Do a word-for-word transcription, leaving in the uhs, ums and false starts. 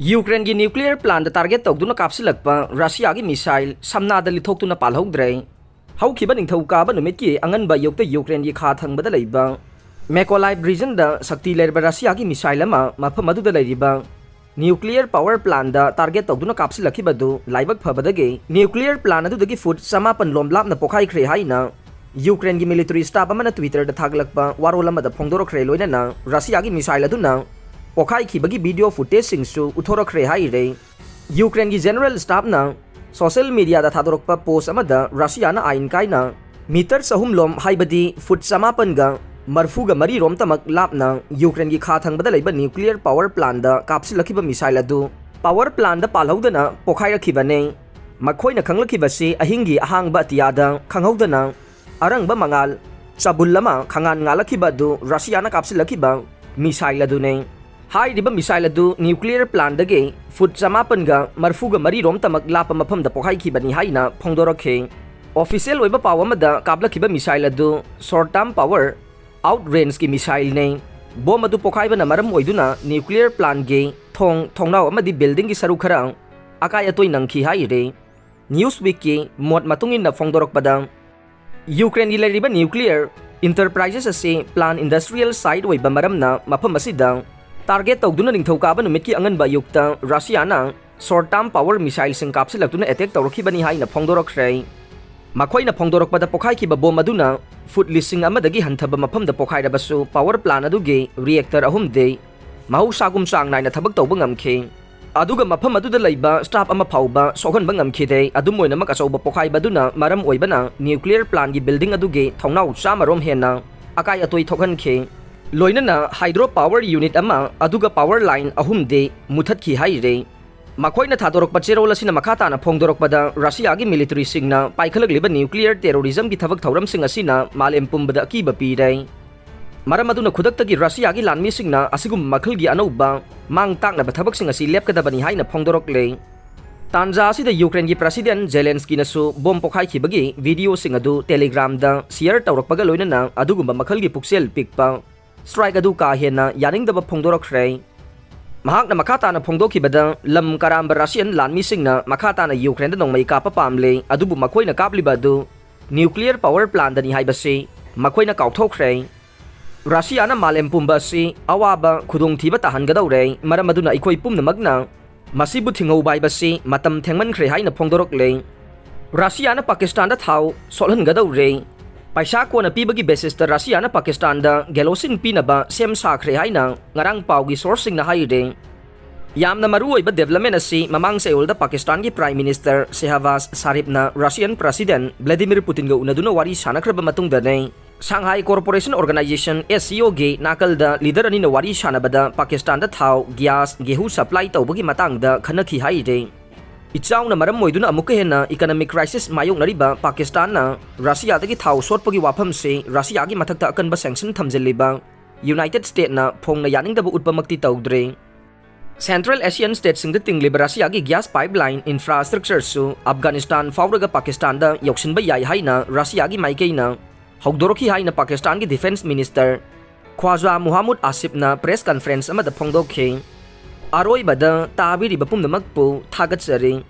ꯌꯨꯀ꯭ꯔꯦꯟꯒꯤ nuclear plantꯇ target ꯇꯧꯗꯨꯅ ꯀꯥꯞꯁꯤꯜꯂꯛꯄ ꯔꯁꯤꯌꯥꯒꯤ missile ꯁꯝꯅꯥꯗ ꯂꯤꯊꯣꯛꯇꯨꯅ ꯄꯥꯜꯍꯧꯗ꯭ꯔꯦ꯫ ꯍꯧꯈꯤꯕ ꯅꯤꯡꯊꯧꯀꯥꯕ ꯅꯨꯃꯤꯠꯀꯤ ꯑꯉꯟꯕ ꯑꯌꯨꯛꯇ ꯌꯨꯀ꯭ꯔꯦꯟꯒꯤ ꯈꯥ ꯊꯪꯕꯗ ꯂꯩꯕ Mykolaiv regionꯗ ꯁꯛꯇꯤ ꯂꯩꯔꯕ ꯔꯁꯤꯌꯥꯒꯤ missile ꯑꯃ ꯃꯐꯝ ꯑꯗꯨꯗ ꯂꯩꯔꯤꯕ nuclear power plantꯇ target ꯇꯧꯗꯨꯅ ꯀꯥꯞꯁꯤꯜꯂꯛꯈꯤꯕꯗꯨ ꯂꯥꯏꯕꯛ ꯐꯕꯗꯒꯤ nuclear plant ꯑꯗꯨꯗꯒꯤ ꯐꯨꯠ ꯆꯃꯥꯄꯟ ꯂꯣꯝ ꯂꯥꯞꯅ ꯄꯣꯈꯥꯏꯈ꯭ꯔꯦ ꯍꯥꯏꯅ ꯌꯨꯀ꯭ꯔꯦꯟꯒꯤ military staff ꯑꯃꯅ Twitterꯗ ꯊꯥꯒꯠꯂꯛꯄ ꯋꯥꯔꯣꯜ ꯑꯃꯗ ꯐꯣꯡꯗꯣꯔꯛꯈ꯭ꯔꯦ꯫ ꯂꯣꯏꯅꯅ ꯔꯁꯤꯌꯥꯒꯤ missile ꯑꯗꯨꯅ ꯄꯣꯈꯥꯏꯈꯤꯕꯒꯤ video footageꯁꯤꯡꯁꯨ ꯎꯠꯊꯣꯔꯛꯈ꯭ꯔꯦ ꯍꯥꯏꯔꯦ꯫ ꯌꯨꯀ꯭ꯔꯦꯟꯒꯤ general staffꯅ social mediaꯗ ꯊꯥꯗꯣꯔꯛꯄ post ꯑꯃꯗ ꯔꯁꯤꯌꯥꯅ ꯑꯥꯏꯟ ꯀꯥꯏꯅ meter ꯆꯍꯨꯝ ꯂꯣꯝ, ꯍꯥꯏꯕꯗꯤ ꯐꯨꯠ ꯆꯃꯥꯄꯟꯒ ꯃꯔꯐꯨꯒ ꯃꯔꯤ ꯔꯣꯝꯇꯃꯛ ꯂꯥꯞꯅ ꯌꯨꯀ꯭ꯔꯦꯟꯒꯤ ꯈꯥ ꯊꯪꯕꯗ ꯂꯩꯕ nuclear power plantꯇ ꯀꯥꯞꯁꯤꯜꯂꯛꯈꯤꯕ missile ꯑꯗꯨ power plantꯇ ꯄꯥꯜꯍꯧꯗꯅ ꯄꯣꯈꯥꯏꯔꯛꯈꯤꯕꯅꯤ꯫ ꯃꯈꯣꯏꯅ ꯈꯪꯂꯛꯈꯤꯕꯁꯤ ꯑꯍꯤꯡꯒꯤ ꯑꯍꯥꯡꯕ ꯑꯇꯤꯌꯥꯗ ꯈꯪꯍꯧꯗꯅ ꯑꯔꯪꯕ ꯃꯉꯥꯜ ꯆꯕꯨꯜ ꯑꯃ ꯈꯪꯉꯥꯟ ꯉꯥꯜꯂꯛꯈꯤꯕ ꯑꯗꯨ ꯔꯁꯤꯌꯥꯅ ꯀꯥꯞꯁꯤꯜꯂꯛꯈꯤꯕ missile ꯑꯗꯨꯅꯤ꯫ ꯍꯥꯏꯔꯤꯕ missile ꯑꯗꯨ nuclear plantꯗꯒꯤ ꯐꯨꯠ ꯆꯃꯥꯄꯟꯒ ꯃꯔꯐꯨꯒ ꯃꯔꯤ ꯔꯣꯝꯇꯃꯛ ꯂꯥꯞꯄ ꯃꯐꯝꯗ ꯄꯣꯈꯥꯏꯈꯤꯕꯅꯤ ꯍꯥꯏꯅ ꯐꯣꯡꯗꯣꯔꯛꯈꯤ꯫ Official ꯑꯣꯏꯕ ꯄꯥꯎ ꯑꯃꯗ ꯀꯥꯞꯂꯛꯈꯤꯕ missile ꯑꯗꯨ short term power out rangeꯀꯤ missileꯅꯤ꯫ Bomb ꯑꯗꯨ ꯄꯣꯈꯥꯏꯕꯅ ꯃꯔꯝ ꯑꯣꯏꯗꯨꯅ nuclear plantꯀꯤ ꯊꯣꯡ, ꯊꯣꯡꯅꯥꯎ ꯑꯃꯗꯤ buildingꯒꯤ ꯁꯔꯨꯛ ꯈꯔ ꯑꯀꯥꯏ ꯑꯇꯣꯏ ꯅꯪꯈꯤ ꯍꯥꯏꯔꯤ꯫ Newsweekꯀꯤ ꯃꯣꯠ ꯃꯇꯨꯡ ꯏꯟꯅ ꯐꯣꯡꯗꯣꯔꯛꯄꯗ, ꯌꯨꯀ꯭ꯔꯦꯟꯒꯤ ꯂꯩꯔꯤꯕ nuclear enterprises ꯑꯁꯤ plant industrial site ꯑꯣꯏꯕ ꯃꯔꯝꯅ ꯃꯐꯝ ꯑꯁꯤꯗ target ꯇꯧꯗꯨꯅ ꯅꯤꯡꯊꯧꯀꯥꯕ ꯅꯨꯃꯤꯠꯀꯤ ꯑꯉꯟꯕ ꯑꯌꯨꯛꯇ ꯔꯁꯤꯌꯥꯅ short term power missileꯁꯤꯡ ꯀꯥꯞꯁꯤꯜꯂꯛꯇꯨꯅ attack ꯇꯧꯔꯛꯈꯤꯕꯅꯤ ꯍꯥꯏꯅ ꯐꯣꯡꯗꯣꯔꯛꯈ꯭ꯔꯦ꯫ ꯃꯈꯣꯏꯅ ꯐꯣꯡꯗꯣꯔꯛꯄꯗ, ꯄꯣꯈꯥꯏꯈꯤꯕ bomb ꯑꯗꯨꯅ ꯐꯨꯠ ꯂꯤꯁꯤꯡ ꯑꯃꯗꯒꯤ ꯍꯟꯊꯕ ꯃꯐꯝꯗ ꯄꯣꯈꯥꯏꯔꯕꯁꯨ, power plant ꯑꯗꯨꯒꯤ reactor ꯑꯍꯨꯝꯗꯤ ꯃꯍꯧꯁꯥꯒꯨꯝ ꯆꯥꯡ ꯅꯥꯏꯅ ꯊꯕꯛ ꯇꯧꯕ ꯉꯝꯈꯤ꯫ ꯑꯗꯨꯒ ꯃꯐꯝ ꯑꯗꯨꯗ ꯂꯩꯕ staff ꯑꯃ ꯐꯥꯎꯕ ꯁꯣꯛꯍꯟꯕ ꯉꯝꯈꯤꯗꯦ꯫ ꯑꯗꯨꯝ ꯑꯣꯏꯅꯃꯛ, ꯑꯆꯧꯕ ꯄꯣꯈꯥꯏꯕ ꯑꯗꯨꯅ ꯃꯔꯝ ꯑꯣꯏꯕꯅ nuclear plantꯀꯤ building ꯑꯗꯨꯒꯤ ꯊꯣꯡꯅꯥꯎ ꯆꯥꯝꯃ ꯔꯣꯝ ꯍꯦꯟꯅ ꯑꯀꯥꯏ ꯑꯇꯣꯏ ꯊꯣꯛꯍꯟꯈꯤ꯫ ꯂꯣꯏꯅꯅ hydro power unit ꯑꯃ, ꯑꯗꯨꯒ power line ꯑꯍꯨꯝꯗꯤ ꯃꯨꯊꯠꯈꯤ ꯍꯥꯏꯔꯤ꯫ ꯃꯈꯣꯏꯅ ꯊꯥꯗꯣꯔꯛꯄ ꯆꯦꯔꯣꯜ ꯑꯁꯤꯅ ꯃꯈꯥ ꯇꯥꯅ ꯐꯣꯡꯗꯣꯔꯛꯄꯗ, ꯔꯁꯤꯌꯥꯒꯤ militaryꯁꯤꯡꯅ ꯄꯥꯏꯈꯠꯂꯛꯂꯤꯕ nuclear terrorismꯒꯤ ꯊꯕꯛ ꯊꯧꯔꯝꯁꯤꯡ ꯑꯁꯤꯅ ꯃꯥꯂꯦꯝ ꯄꯨꯝꯕꯗ ꯑꯀꯤꯕ ꯄꯤꯔꯦ꯫ ꯃꯔꯝ ꯑꯗꯨꯅ, ꯈꯨꯗꯛꯇꯒꯤ ꯔꯁꯤꯌꯥꯒꯤ ꯂꯥꯟꯃꯤꯁꯤꯡꯅ ꯑꯁꯤꯒꯨꯝꯕ ꯃꯈꯜꯒꯤ ꯑꯅꯧꯕ ꯃꯥꯡ ꯇꯥꯛꯅꯕ ꯊꯕꯛꯁꯤꯡ ꯑꯁꯤ ꯂꯦꯞꯀꯗꯕꯅꯤ ꯍꯥꯏꯅ ꯐꯣꯡꯗꯣꯔꯛꯂꯦ꯫ ꯇꯥꯟꯖꯥ ꯑꯁꯤꯗ ꯌꯨꯀ꯭ꯔꯦꯟꯒꯤ President Zelenskyꯅꯁꯨ bomb ꯄꯣꯈꯥꯏꯈꯤꯕꯒꯤ videoꯁꯤꯡ ꯑꯗꯨ Telegramꯗ share ꯇꯧꯔꯛꯄꯒ ꯂꯣꯏꯅꯅ ꯑꯗꯨꯒꯨꯝꯕ ꯃꯈꯜꯒꯤ ꯄꯨꯛꯆꯦꯜ ꯄꯤꯛꯄ strike ꯑꯗꯨ ꯀꯥ ꯍꯦꯟꯅ ꯌꯥꯅꯤꯡꯗꯕ ꯐꯣꯡꯗꯣꯔꯛꯈ꯭ꯔꯦ꯫ ꯃꯍꯥꯛꯅ ꯃꯈꯥ ꯇꯥꯅ ꯐꯣꯡꯗꯣꯛꯈꯤꯕꯗ, ꯂꯝ ꯀꯔꯥꯝꯕ ꯔꯁꯤꯌꯥꯟ ꯂꯥꯟꯃꯤꯁꯤꯡꯅ ꯃꯈꯥ ꯇꯥꯅ ꯌꯨꯀ꯭ꯔꯦꯟꯗ ꯅꯣꯡꯃꯩ ꯀꯥꯞꯄ ꯄꯥꯝꯂꯦ, ꯑꯗꯨꯕꯨ ꯃꯈꯣꯏꯅ ꯀꯥꯞꯂꯤꯕ ꯑꯗꯨ ꯅ꯭ꯌꯨꯀ꯭ꯂꯤꯌꯔ ꯄꯥꯋꯔ ꯄ꯭ꯂꯥꯟꯗꯅꯤ ꯍꯥꯏꯕꯁꯤ ꯃꯈꯣꯏꯅ ꯀꯥꯎꯊꯣꯛꯈ꯭ꯔꯦ꯫ ꯔꯁꯤꯌꯥꯅ ꯃꯥꯂꯦꯝ ꯄꯨꯝꯕ ꯑꯁꯤ ꯑꯋꯥꯕ ꯈꯨꯗꯣꯡꯊꯤꯕ ꯇꯥꯍꯟꯒꯗꯧꯔꯦ, ꯃꯔꯝ ꯑꯗꯨꯅ ꯑꯩꯈꯣꯏ ꯄꯨꯝꯅꯃꯛꯅ ꯃꯁꯤꯕꯨ ꯊꯤꯡꯍꯧꯕ ꯍꯥꯏꯕꯁꯤ ꯃꯇꯝ ꯊꯦꯡꯃꯟꯈ꯭ꯔꯦ ꯍꯥꯏꯅ ꯐꯣꯡꯗꯣꯔꯛꯂꯦ꯫ ꯔꯁꯤꯌꯥꯅ ꯄꯥꯀꯤꯁꯇꯥꯟꯗ ꯊꯥꯎ ꯁꯣꯠꯍꯟꯒꯗꯧꯔꯦ꯫ ꯄꯩꯁꯥ ꯀꯣꯟꯅ ꯄꯤꯕꯒꯤ ꯕꯦꯁꯤꯁꯇ ꯔꯁꯤꯌꯥꯅ ꯄꯥꯀꯤꯁꯇꯥꯟꯗ ꯒꯦꯂꯣꯁꯤꯟ ꯄꯤꯅꯕ ꯁꯦꯝ ꯁꯥꯈ꯭ꯔꯦ ꯍꯥꯏꯅ ꯉꯔꯥꯡ ꯄꯥꯎꯒꯤ ꯁꯣꯔꯁꯁꯤꯡꯅ ꯍꯥꯏꯔꯤ꯫ ꯌꯥꯝꯅ ꯃꯔꯨꯑꯣꯏꯕ ꯗꯦꯕꯂꯞꯃꯦꯟ ꯑꯁꯤ ꯃꯃꯥꯡ ꯆꯌꯣꯜꯗ ꯄꯥꯀꯤꯁꯇꯥꯟꯒꯤ ꯄ꯭ꯔꯥꯏꯝ ꯃꯤꯅꯤꯁꯇꯔ ꯁꯦꯍꯕꯥꯖ ꯁꯥꯔꯤꯐꯅ ꯔꯁꯤꯌꯟ ꯄ꯭ꯔꯁꯤꯗꯦꯟ ꯚ꯭ꯂꯥꯗꯤꯃꯤꯔ ꯄꯨꯇꯤꯟꯒ ꯎꯅꯗꯨꯅ ꯋꯥꯔꯤ ꯁꯥꯅꯈ꯭ꯔꯕ ꯃꯇꯨꯡꯗꯅꯤ꯫ Shanghai corporation organisation, S C ꯑꯣꯒꯤ ꯅꯥꯀꯜꯗ ꯂꯤꯗꯔ ꯑꯅꯤꯅ ꯋꯥꯔꯤ ꯁꯥꯅꯕꯗ ꯄꯥꯀꯤꯁꯇꯥꯟꯗ ꯊꯥꯎ, ꯒ꯭ꯌꯥꯁ, ꯒꯦꯍꯨ ꯁꯄ꯭ꯂꯥꯏ ꯇꯧꯕꯒꯤ ꯃꯇꯥꯡꯗ ꯈꯟꯅꯈꯤ ꯍꯥꯏꯔꯤ꯫ ꯏꯆꯥꯎꯅ ꯃꯔꯝ ꯑꯣꯏꯗꯨꯅ ꯑꯃꯨꯛꯀ ꯍꯦꯟꯅ ꯏꯀꯅꯣꯃꯤꯛ ꯀ꯭ꯔꯥꯏꯁꯤꯁ ꯃꯥꯌꯣꯛꯅꯔꯤꯕ ꯄꯥꯀꯤꯁꯇꯥꯟꯅ ꯔꯁꯤꯌꯥꯗꯒꯤ ꯊꯥꯎ ꯁꯣꯠꯄꯒꯤ ꯋꯥꯐꯝꯁꯤ ꯔꯁꯤꯌꯥꯒꯤ ꯃꯊꯛꯇ ꯑꯀꯟꯕ ꯁꯦꯡꯁꯟ ꯊꯝꯖꯤꯜꯂꯤꯕ ꯌꯨꯅꯥꯏꯇꯦꯗ ꯁ꯭ꯇꯦꯠꯅ ꯐꯣꯡꯅ ꯌꯥꯅꯤꯡꯗꯕ ꯎꯠꯄꯃꯛꯇꯤ ꯇꯧꯗ꯭ꯔꯤ꯫ ꯁꯦꯟꯇ꯭ꯔꯦꯜ ꯑꯦꯁꯤꯌꯥꯟ ꯁ꯭ꯇꯦꯠꯁꯤꯡꯗ ꯇꯤꯡꯂꯤꯕ ꯔꯁꯤꯌꯥꯒꯤ ꯒ꯭ꯌꯥꯁ ꯄꯥꯏꯞꯂꯥꯏꯟ ꯏꯟꯐ꯭ꯔꯥꯁ꯭ꯇ꯭ꯔꯛꯆꯔꯁꯨ ꯑꯐꯒꯥꯅꯤꯁꯇꯥꯟ ꯐꯥꯎꯔꯒ ꯄꯥꯀꯤꯁꯇꯥꯟꯗ ꯌꯧꯁꯤꯟꯕ ꯌꯥꯏ ꯍꯥꯏꯅ ꯔꯁꯤꯌꯥꯒꯤ ꯃꯥꯏꯀꯩꯅ ꯍꯧꯗꯣꯔꯛꯈꯤ ꯍꯥꯏꯅ ꯄꯥꯀꯤꯁꯇꯥꯟꯒꯤ ꯗꯤꯐꯦꯟꯁ ꯃꯤꯅꯤꯁꯇꯔ ꯈ꯭ꯋꯥꯖꯥ ꯃꯨꯍꯥꯃꯨꯗ ꯑꯥꯁꯤꯐꯅ ꯄ꯭ꯔꯦꯁ ꯀꯟꯐꯔꯦꯟꯁ ꯑꯃꯗ ꯐꯣꯡꯗꯣꯛꯈꯤ꯫ ꯑꯔꯣꯏꯕꯗ ꯇꯥꯕꯤꯔꯤꯕ ꯄꯨꯝꯅꯃꯛꯄꯨ ꯊꯥꯒꯠꯆꯔꯤ꯫